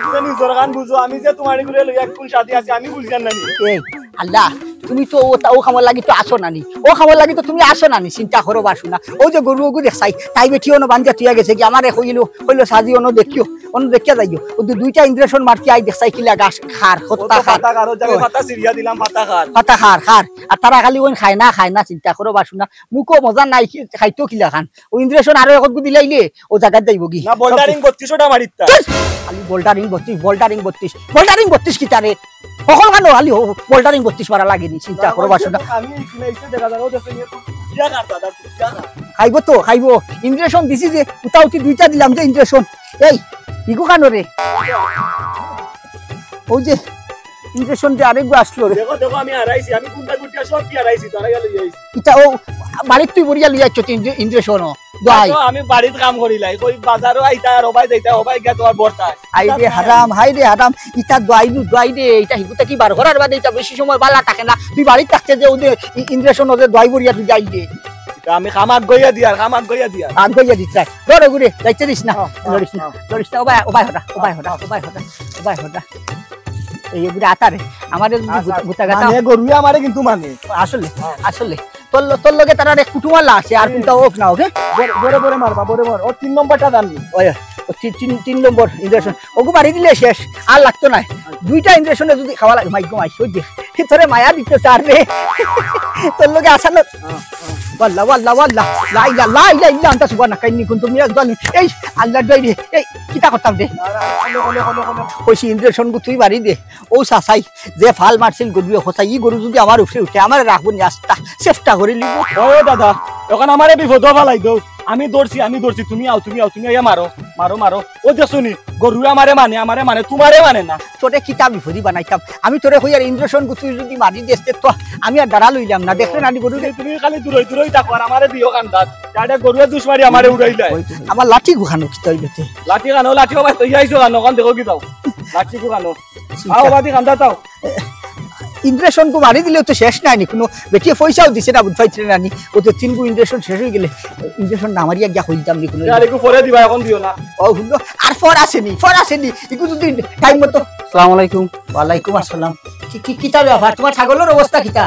তুমি নিজর কান বুঝো, আমি যে তুমার ঘরে লইয়া কোন সাথে আছি আমি বুঝিয়ার না নি। এই, আল্লাহ, তুমি তো ও, ও খামর লাগি তো আসো না নি, ও খামর লাগি তো তুমি আসো না নি, চিন্তা করো বাসু না। ও যে গরু ওগু দেখছাই, তাই বেটি অনো বান্ধিয়া তুইয়া গেছে কি, আমারে কইলো, কইলো সাজি অনো দেখিও, অনো দেখিয়া যাইও। ও দু-, দুইটা ইন্দ্রেশন মারছি, আই দেখছাই কিলা গাছ খার, ও তো হত্তা খার। পাতা খার, ও জায়গায় ও। পাতা ছিড়িয়া দিলাম, পাতা খার। পাতা খার, খার। আর তারা খালি ওইন খায় না, খায় না, চিন্তা করো বাসু না। মুখো মজা নাই, কি-, খাইতো কিলা খান। ও ইন্দ্রেশন আরো একগু দিলাইলে, ও জাগাত যাইবো কি? না, বোল্ডারিং বত্রিশটা মারিতা। চুপ! খালি বোল্ডারিং বত্রিশ, বোল্ডারিং বত্রিশ, বোল্ডারিং বত্রিশ কিতা রে? হকল খানো খালি ও বোল্ডারিং বত্রিশ মারা লাগেনি, চিন্তা করো বাসু না। আমি এই কিনা ইসে দেখা যায়, ও দেখো, ইয়ে তো, ইয়া কার দাদা, ইয়া কার। খাইবো তো, খাইবো। ইন্দ্রেশন দিছি যে, উতা উতি দুইটা দিলাম যে ইন্দ্রেশন। এই, ইগু খানো রে। ওই যে, ইন্দ্রেশন যে আরেকগু আসলো রে। দেখো, দেখো, আমি হারাইছি, আমি কোনটা কোনটা সব কি হারাইছি, তারা গেল ইয়ে হইছে। ইটা ও, বাড়িত তুই বরিয়া লইয়া আইছো তুই ইন্দ্রে-, ইন্দ্রেশন। দোয়াই। তো আমি বাড়িত কাম করিলাই, কই বাজারো আইতা আর ওবায় যাইতা, ওবায় গিয়া তোমার বর্তা। হাই রে হারাম, হাই রে হারাম, ইটা দোয়াই নু, দোয়াই রে, ইটা হিগুতা কি বার করার বাদে ইটা বেশি সময় বালা থাকে না, তুই বাড়িত থাকতে যে ওদের ই-, ইন্দ্রেশন ওদের দোয়াই বরিয়া তুই যাই দে। ইটা আমি খামাক গইয়া দিয়ার, খামাক গইয়া দিয়ার। আগ গইয়া দিতে চাই। ধর ওগুরে, যাইতে দিস না। হ্যাঁ, হ্যাঁ, লড়িস না, হ্যাঁ। লড়িস না, ওবায়, ওবায় হটা, ওবায় হটা, ওবায় হটা, ওবায় হটা। এই ওগুরে আতারে, আমারে যদি আচ্ছা, গুতা, গুতা গাতা মানে গরুয়ে আমারে কিন্তু মানে। আসলে, হ্যাঁ। আসলে। তোর ল-, তোর লগে তারার এক কুটুমালা আছে, আর হুম। কোনটা হোক না হোক, হ্যাঁ? বড়, বড়, বড় মারবা, বড়, বড়। ও তিন নম্বরটা জানি। ওই, ও তিন, তিন, তিন নম্বর ইঞ্জেকশন। ওগু মারি দিলে শেষ, আর লাগতো নায়। দুইটা ইঞ্জেকশনে যদি খাওয়া লাগে, মাইগো মাই, ওই দেখ। তোরে মায়া দিতে চার রে। তোর লগে আসার লোক। হ্যাঁ, হ্যাঁ। ওয়াল্লা, ওয়াল্লা, ওয়াল্লা। লা ইলা, লা ইলা ইল্লা আনতা সুবহানাকা ইন্নী কুনতু মিনাজ জালিমিন। এই আল্লাহর দোয়াই রে। এই কিতা করতাম রে? না, না, হলো, হলো, হলো, হলো। কইছি ইঞ্জেকশন গু তুই মারি দে। ও চাচাই, যে ফাল মারছিল গরুয়ে, কইছে, "ই গরু যদি আমার উপরে উঠে, আমারে রাখবো নি আস্তা, চেষ্টা করি লিব।" ও দাদা, এখন আমারে বিপদো ফালাই দেও। আমি ধরছি, আমি ধরছি, তুমি আও, তুমি আও, তুমি আইয়া মারো, মারো, মারো। ও দেখছো নি, গরুয়ে আমারে মানে, আমারে মানে, তুমারে মানে না। তোরে কিতা বিপদি বানাইতাম? আমি তোরে কই আর ইঞ্জেকশন গু তুই যদি মারি দেস, তে তো আমি আর দাঁড়া লইলাম না। দেখলে না নি গরু? তুমি, তুমি খালি দূরই দূরই থাকো, আর আমারে দিও কান্দাত। যাতে গরুয়ে দুষ মারি আমারে উড়াইলায়। আমার লাঠি গু খানো কিতা অইলো তে? লাঠি খানো, লাঠি বাবা, তুই আইছো খানো, ওখান দেখো কি দাও? লাঠি গু খানো। আও, বাদি কান্দা তাও। ইঞ্জেকশন গু মারি দিলে তো শেষ নাই নি, কোনো বেটিয়ে পয়সাও দিছে না, বুঝ পাইছে না নি। ও তো তিন গু ইঞ্জেকশন শেষ অই গেলে, ইঞ্জেকশন না মারিয়া গিয়া কইতাম নি কোনো। আরে, একটু পরে দিবা, এখন দিও না। ও, হুনো, আর ফর আসেনি, ফর আসেনি। একটু যদি টাইম মতো। আসসালামু আলাইকুম। ওয়ালাইকুম আসসালাম। কি, কি, কিতা ব্যাপার? তোমার ছাগলর অবস্থা কিতা?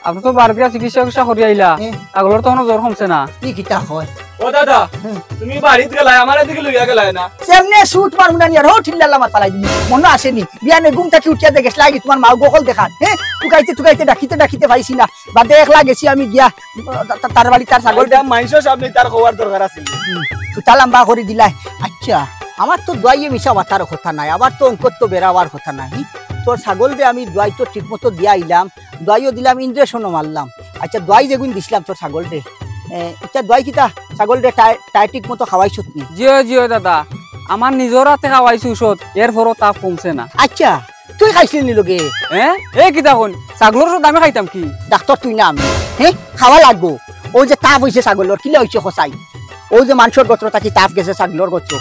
আপনে তো বারবিয়া চিকিৎসা উকিৎসা করি আইলা। হ্যাঁ। ছাগলর তো কোনো জ্বর কমছে না। কি কিতা হয়? ও দাদা, হুম। তুমি বাড়িত গেলায়, আমারে দিকে লইয়া গেলায় না। সেমনে শুট মারমু না নি আর, হো ঠিল্লা লামাত ফালাই দিমু। মনো আসেনি? বিয়ানে ঘুম থাকি উঠিয়া দেখে গেছলা আগে তোমার মা গোকল দেখান। হ্যাঁ? টুকাইতে টুকাইতে ডাকিতে ডাকিতে পাইছি না। বাদে একলা গেছি আমি গিয়া, তা-, তা-, তার বাড়ি তার ছাগল। এটা মাইনষর সামনে তার কওয়ার দরকার আছিল। হুম। সুতা লম্বা করি দিলায়। আচ্ছা। আমার তো দোয়াইয়ে মিছা মাতার কথা নাই, আবার তো অঙ্কত তো বেড়াবার কথা নাই। তোর ছাগলরে আমি দোয়াই তো ঠিক মতো দিয়া আইলাম, দোয়াইও দিলাম, ইঞ্জেকশনও মারলাম। আচ্ছা, দোয়াই যেগুন দিছিলাম তোর ছাগলরে, এ, ইটা দোয়াই কিতা ছাগলরে টাই-, টাই ঠিক মতো খাওয়াইছত নি? জিও, জিও দাদা, আমার নিজর আতে খাওয়াইছি ঔষধ, এরপরও তাপ কমছে না। আচ্ছা, তুই খাইছলি নি লগে? হ্যাঁ? এ কিতা কইন? ছাগলর ঔষধ আমি খাইতাম কি? ডাক্তর তুই না আমি। হ্যাঁ? খাওয়া লাগবো। অউ যে তাপ অইছে ছাগলর, কিলা অইছে কছাইন? অউ যে মানষর গোত্র থাকি তাপ গেছে ছাগলর গোত্র।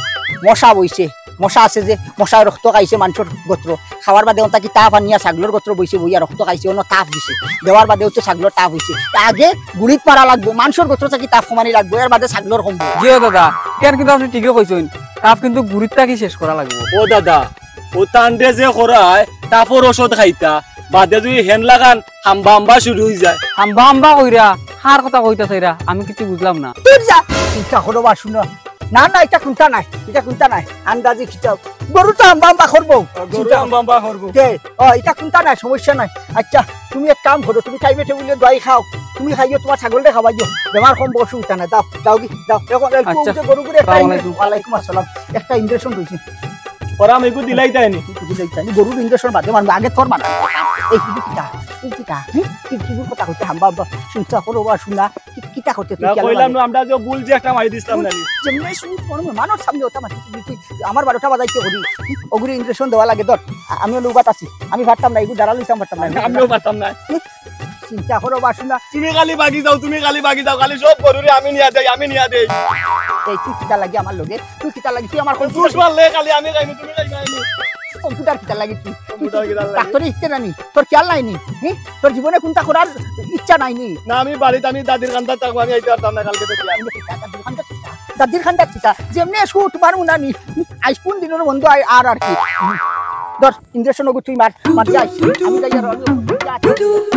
মশা বইছে, মশা আছে যে, মশায় রক্ত খাইছে মানষর গোত্র। খাওয়ার বাদে অন থাকি তাপ আনিয়া ছাগলর গোত্র বইছে, বইয়া রক্ত খাইছে, অনো তাপ দিছে। দেওয়ার বাদে অউ তো ছাগলর তাপ অইছে। তা আগে গুড়িত মারা লাগবো, মানষর গোত্র থাকি তাপ কমানি লাগবো, এর বাদে ছাগলর কমবো। জিও দাদা, কেন কিন্তু আপনি ঠিকই কইছইন, তাপ কিন্তু গুড়িত থাকি শেষ করা লাগবো। ও দাদা, ও তানরে যে করায়, তাপর ঔষধ খাইতা, বাদে যদি হেন লাগান হাম্বা হাম্বা শুরু অই যায়। হাম্বা হাম্বা কইরা, কার কথা কইতা চাইরা, আমি কিচ্ছু বুঝলাম না। দূর যা, চিন্তা করো বা শুনো। না, না, ইটা কুন্তা নায়, ইটা কুন্তা নায়। আন্দাজি কিতা? গরু তো হাম্বা হাম্বা করবো। ও, গরু চিন্তা হাম্বা হাম্বা করবো। দে, ও, ইটা কুন্তা নায়, সমস্যা নাই। আচ্ছা, তুমি এক কাম করো, তুমি টাইমে টেবিলে দোয়াই খাও, তুমি খাইও, তুমার ছাগলরে খাওয়াইও, বেমার কমবো, অসুবিধা নাই। দাও, দাও কি, দাও। এখন এই আচ্ছা, যে গরু গুলো একটা আসসালামু ইঞ্জে-, আলাইকুম। ওয়ালাইকুম আসসালাম। একটা ইঞ্জেকশন রইছে। ওরা আমি এগু দিলাই তাই নি? এগু দিলাই তাই নি? গরুর ইঞ্জেকশন বাদে মারবো, আগে তোর মারবো। এই কিতা, তুই কিতা, হুম? তুই কিগুর কথা কইতে হাম্বা হাম্বা, চিন্তা করো বা শুনা, কি-, কিতা করতে তুই না, খেয়াল কইলাম মারিস? না, আমরা যে ভুল যে একটা মারি দিছিলাম না নি? যেমনি শুরু করবো, মানুষ সামনে ওটা মারতে তুই, তুই আমার বারোটা বাজাইতে করি, ওগুলো ইঞ্জেকশন দেওয়া লাগে, ধর, আ-, আমি হলো উবাত আছি, আমি পারতাম না, এগুলো দাঁড়ালো ইসলাম পারতাম না। আমিও পারতাম না। হুম? চিন্তা করো বা শুনা। তুমি খালি বাগি যাও, তুমি খালি বাগি যাও, খালি সব গরুরে আমি নিয়া যাই, আমি নিয়া দেই। এই তুই কিতা লাগি আমার লগে? তুই কিতা লাগি? তুই আমার দুষ কম্পিউটার মারলে খালি আমি খাইমু, তুমি খাইবা আমি। কম্পিউটার কিতা লাগি তুই? তুই কম্পিউটার কিতা লাগি? ডাক্তারি শিখতে নানি? তোর খেয়াল নাই নি? হুম? তোর জীবনে কুন্তা করার ইচ্ছা নাই নি? না, আমি বাড়িত আমি দাদির কান্দাত থাকবো, আমি আইতে পারতাম না কালকে থেকে। দাদির কান্দাত কিতা? দাদির কান্দাত কিতা? যেমনে শুট মারমু না নি? আইজ কোন দিনের বন্ধ আই-, আর আর কি? ধর, ইঞ্জেকশন ওগু তুই মার, মার যাই। আমি যাই আর আমি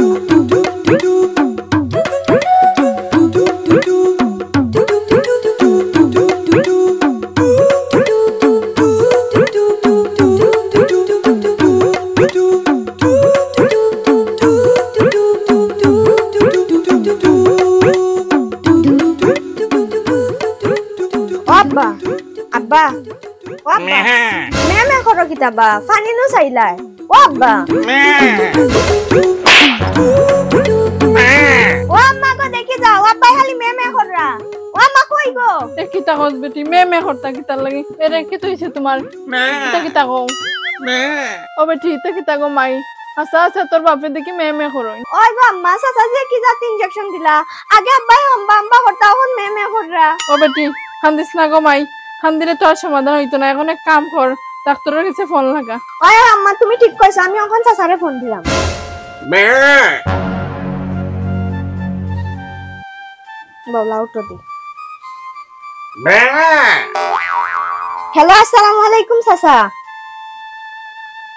ও আব্বা, আব্বা, ও আব্বা, মেহে। মে মে করো কিতা বা? পানি নু চাইলায়। ও আব্বা। মে। মে। ও আম্মা গো, দেখি যাও, আব্বাই খালি মে মে কররা। ও আম্মা কই গো? এ কিতা কস বেটি, মে মে করতা কিতার লাগি? এরে কিতা অইছে তুমার? মে। ইতা কিতা কও? মে। ও বেটি, ইতা কিতা গো মাই? আচ্ছা, আচ্ছা, তোর বাপে দেখি মে মে করইন। ওই গো আম্মা, চাচা যে কি জাত ইঞ্জেকশন দিলা? আগে আব্বাই হাম্বা হাম্বা করতা, অখন মে মে কররা। ও বেটি, কান্দিস না গো মাই, কান্দিলে তো আর সমাধান অইতো না। অখন এক কাম কর, ডাক্তরর গেছে ফোন লাগা। ওই, ওই আম্মা, তুমি ঠিক কইছো, আমি অখন চাচারে ফোন দিলাম। মে। বাবলা উঠো দি। মে। হ্যালো, আসসালামু আলাইকুম চাচা।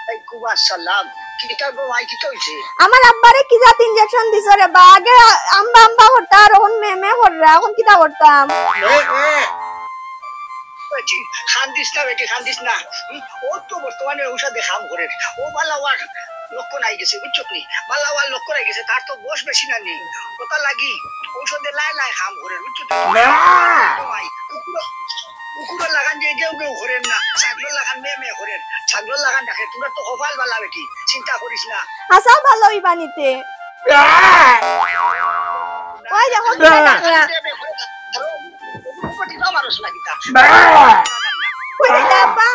ওয়ালাইকুম আসসালাম। কিতা গো মাই, কিতা অইছে? আমার আব্বারে কি জাত ইঞ্জেকশন দিছো রে বা? আগে আ-, আম্বা আম্বা করতা, আর অখন মে মে কররা, অখন কিতা করতাম? মে, মে। বেটি, কান্দিস না বেটি, কান্দিস না। হুম, ও তো বর্তমানে ঔষধে কাম করের। ও বালা অওয়ার লক্ষণ আইগেছে, বুঝছো নি? বালা অওয়ার লক্ষণ আইগেছে, তার তো বয়স বেশি না নি। ওটা লাগি ঔষধে লাই লাই কাম করের, বুঝছো নি? না। ভাই, কুকুর, কুকুরর লাখান যে গেউ গেউ করের না, ছাগলর লাখান মে মে করের, ছাগলর লাখান ডাকের। তুমরা তো কপাল বালা বেটি, চিন্তা করিস না। আচ্ছা, ভালা অইবা নি তে। না। ওই দেখো, না। কিতা ডাকরা। কই যাইতা আব্বা?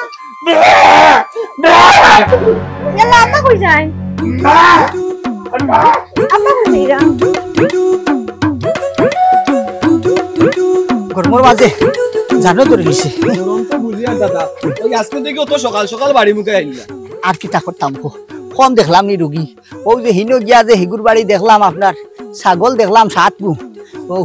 ইয়াল্লা, আব্বা কই যাইন? আব্বা কই যাইরা? গরমর মাঝে জানো ধরি নিছে। গরম তো বুঝিয়ার দাদা, ওই আজকে থেকে অত সকাল সকাল বাড়ি মুখে আইলা। আর কিতা করতাম কও, কম দেখলাম নি রুগী। অউ যে হিনো গিয়া যে হিগুর বাড়ি দেখলাম আপনার, ছাগল দেখলাম সাত গু, অউ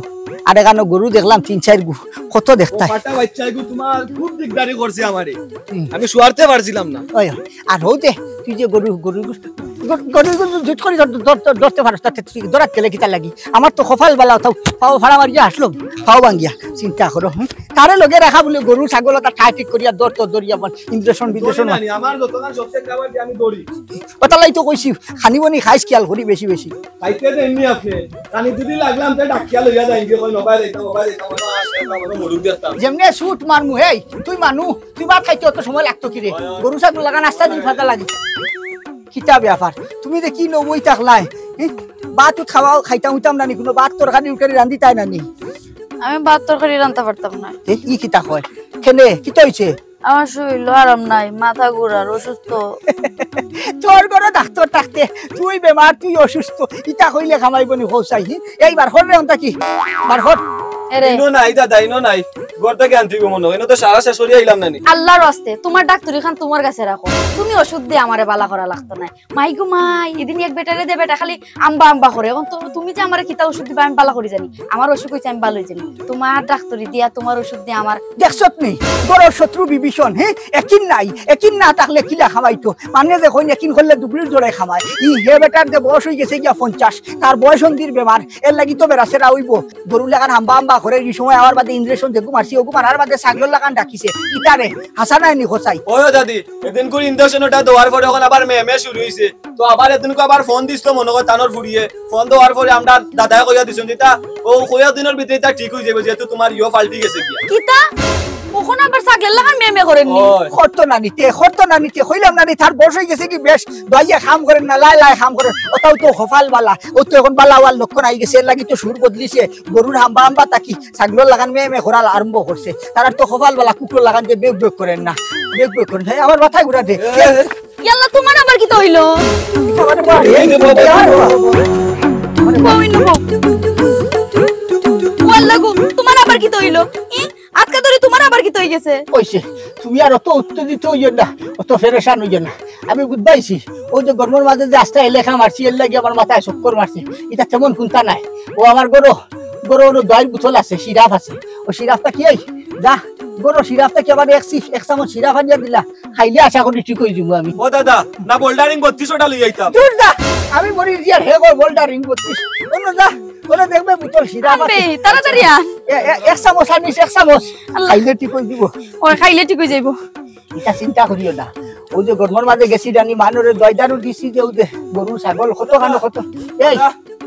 আর এখানো গরু দেখলাম তিন চাইর গু, কত দেখতায়। ফাটা বাচ্চা এগু তুমার খুব দিকদারি করছে আমারে। হুম। আমি শুয়ারতে পারছিলাম না। ওই, আর হউ যে তুই যে গরু, গরু, গরু, গরু, গরু জুত করি ধর-, ধর-, ধর-, ধরতে পারস না, তে তুই ধরাত গেলে কিতার লাগি? আমার তো কপাল বালা, তাও পাও ফাড়া মারিয়া আসলো, পাও ভাঙ্গিয়া। চিন্তা করো, হুম? তারে লগে রাখা বুলে গরু ছাগল অতা ঠায় ঠিক করিয়া ধর তো ধরিয়া বল, ইঞ্জেকশন বিঞ্জেকশন মার। নানি, আমার যতখান শখ আছে খাবার দিয়া আমি ধরি। অতার লাগি তো কইছি, খানি বনি খাইস খিয়াল করি বেশি বেশি। খাইতে দেননি আপনে। খানি যদি লাগলাম, তে ডাকিয়া লইয়া যাইন গিয়া, কই, "নবায় যাইতাম, নবায় যাইতাম, নবায় আসতাম, আমরা মরুক দেখতাম।" যেমনে শুট মারমু, হেই, তুই মানু, তুই ভাত খাইতে অত সময় লাগতো কি রে? গরু ছাগল লাগান আস্তা দিন ফাঁকা লাগে। কিতা ব্যাপার? তুমি যে কি নবই থাকলায়? হে? ভাত উত খাওয়া, খাইতাম উইতাম না নি, কোনো ভাত তরকারি উরকারি রান্ধিতায় না নি? আমি ভাত তরকারি রানতা পারতাম না। এ, ই কিতা কয়? কেনে? কিতা অইছে? আমার শরীরও আরাম নাই, মাথা ঘুরার, অসুস্থ। তোর ঘরো ডাক্তর থাকতে, তুই বেমার, তুই অসুস্থ, ইতা কইলে কামাইবো নি কও চাই, হি? এই বার কর রে, অনটা কি? বার কর। এরে। ইনো নাই দাদা, ইনো নাই। ঘর থাকি আনতে অইবো মনো অয়, ইনো তো সারা শেষ করি আইলাম না নি। আল্লাহর ওয়াস্তে, তুমার ডাক্তরি খান তুমার গেছে রাখো। তুমি ওষুধ দিয়া আমারে বালা করা লাগতো নায়। মাই গো মাই, ইদিন এক বেটারে দে বেটা খালি আম্বা আম্বা করে। অখন তো তুমি যে আমারে কিতা ওষুধ দিবা আমি বালা করি জানি। আমার অসুখ অইছে আমি বালা অই জানি। তুমার ডাক্তরি দিয়া, তুমার ওষুধ দিয়া আমার দেখছত নি? ঘরর শত্রু বিভীষণ, হে? একিন নাই, একিন না থাকলে কিলা খাওয়াইতো? মানে যে কইন একিন করলে দুবলির জোরে খাওয়ায়। ই হে বেটার যে বয়স অই গেছে গিয়া পঞ্চাশ, তার বয়স সন্ধির বেমার, এর লাগি তো বেড়াছেড়া অইবো। গরু লাখান হাম্বা হাম্বা করে, ই সময় আওয়ার বাদে ইঞ্জেকশন যেগু মারছি, ওগু মারার বাদে ছাগলর লাখান ডাকিছে। ইতারে, হাছা নায় নি কছাই? ওই দাদি, এদিন করে ইঞ্জেকশন ওটা দেওয়ার পরে অখন আবার মে মে শুরু অইছে। তো আবার এদিনকে আবার ফোন দিছিল মনো কয় তানর ফুড়িয়ে। ফোন দেওয়ার পরে আমরা দাদায় কইয়া দিছইন যেটা, ও কয়েক দিনর ভিতরে ইটা ঠিক অই যাইবো, যেহেতু তুমার ইয়ো পাল্টি গেছে গিয়া। কিতা? অখন আবার ছাগলর লাখান মে মে করে নি? ওই। করতো না নি তে, করতো না নি তে, কইলাম না নি, তার বয়স অই গেছে কি বেশ, দোয়াইয়া কাম করের না, লাই লাই কাম করের, অতাউ তো কপাল বালা, ও তো অখন বালা অওয়ার লক্ষণ আই গেছে, এর লাগি তো সুর বদলিছে, গরুর হাম্বা হাম্বা থাকি ছাগলর লাখান মে মে করা আরম্ভ করছে, তারার তো কপাল বালা, কুকুরর লাখান যে বেগ বেগ করের না, বেগ বেগ করের না, আমার মাথা ঘুরা দে। ইয়াল্লা, তুমার আবার কিতা অইলো? এই যে বাবা, বউ ইনো বউ। ও আল্লাহ গো, তুমার আবার কিতা অইলো? ই, আজকা ধরি তুমার আবার কিতা অই গেছে? অইছে, তুমি আর অত উত্তেজিত অইও না, অত পেরেশান অইও না। আমি বুঝবাইছি, ওই যে গরমর মাঝে যে আস্তা এলাকা মারছি, এর লাগি আমার মাথায় চক্কর মারছে। ইটা তেমন কুন্তা নায়। ও আমার ঘরো, ঘরো অনো দইর বোতল আছে, সিরাপ আছে। ও সিরাপটা কি এই? যা, ঘরো সিরাপটা কি আমার এক সি-, এক চামচ সিরাপ আনিয়া দিলা। খাইলে আশা করি ঠিক অই যাইমু আমি। ও দাদা, না বোল্ডারিং বত্রিশটা লই আইতাম। দূর যা, আমি মরি গিয়ার হে গো বোল্ডারিং বত্রিশ। অনো যা, অনো দেখবে বোতল সিরাপ আছে। আনবে, তাড়াতাড়ি আন। এ, এ, এক চামচ আনিস, এক চামচ। আল্লাহ। খাইলে ঠিক অই যাইবো। ওই খাইলে ঠিক অই যাইবো। ইটা চিন্তা করিও না। ওই যে গরমর মাঝে গেছি জানি, মানষরে দই দারু দিছি যে ওই যে গরু, ছাগল, কত খানো কত। এই,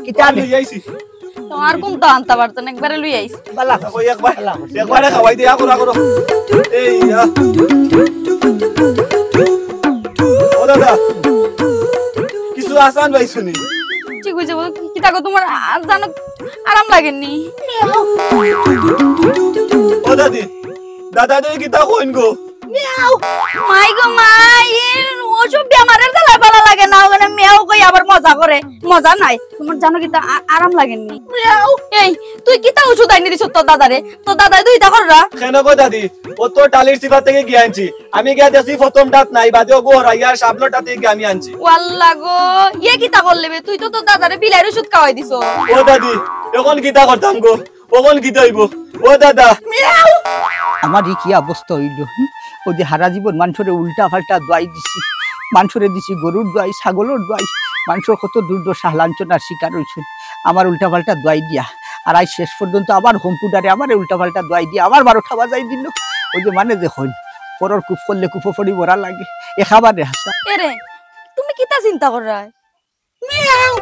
কিতা আনে? লই আইছি। তো আর কুন্তা আনতা পারতেন, একবারে লই আইছি। বালা। ওই একবার, বালা। একবারে খাওয়াই দিয়া, করো, করো। এই, ইয়া। ও দাদা, কিছু আসান পাইছো নি? ঠিক অই যাইবো। কিতা গো, তুমার আ-, জানো আরাম লাগের নি? ও দাদি, দাদা দে কিতা কইন গো? মিয়াও। মাই গো মাই, এ অসুখ বেমারর জ্বালায় বালা লাগে না, অখানে মিয়াও কই আবার মজা করে। মজা নাই। তুমার জানো কিতা আ-, আরাম লাগের নি? মিয়াও। এই, তুই কিতা ওষুধ আনি দিছস তোর দাদারে? তোর দাদায় তো ইতা কররা। কেনে গো দাদি? ও তো টালির সিফা থাকি গিয়া আনছি। আমি গিয়া দেখছি প্রথমটাত নাই, বাদে ওগু হরাইয়া সামনরটা থাকি গিয়া আমি আনছি। ও আল্লাহ গো, ইয়ে কিতা করলে বে? তুই তো তোর দাদারে বিলাইর ওষুধ খাওয়াই দিছস। ও দাদি, অখন কিতা করতাম গো? অখন কিতা অইবো? ও দাদা। মিয়াও। আমার ই কি অবস্থা অইলো? হুম? ওই যে হারা জীবন মানষরে উল্টা পাল্টা দোয়াই দিছি, মানষরে দিছি গরুর দোয়াই, ছাগলর দোয়াই, মানষর কত দুর্দশা লাঞ্ছনার শিকার অইছইন আমার উল্টা পাল্টা দোয়াই দিয়া। আর আইজ শেষ পর্যন্ত আমার কম্পিউটারে আমারে উল্টা পাল্টা দোয়াই দিয়া আমার বারোটা বাজাই দিলো। ওই যে মানে যে কইন, পরর কূপ করলে কূপো পড়ি মরা লাগে, একেবারে হাছা। এরে, তুমি কিতা চিন্তা কররায়? মিয়াও।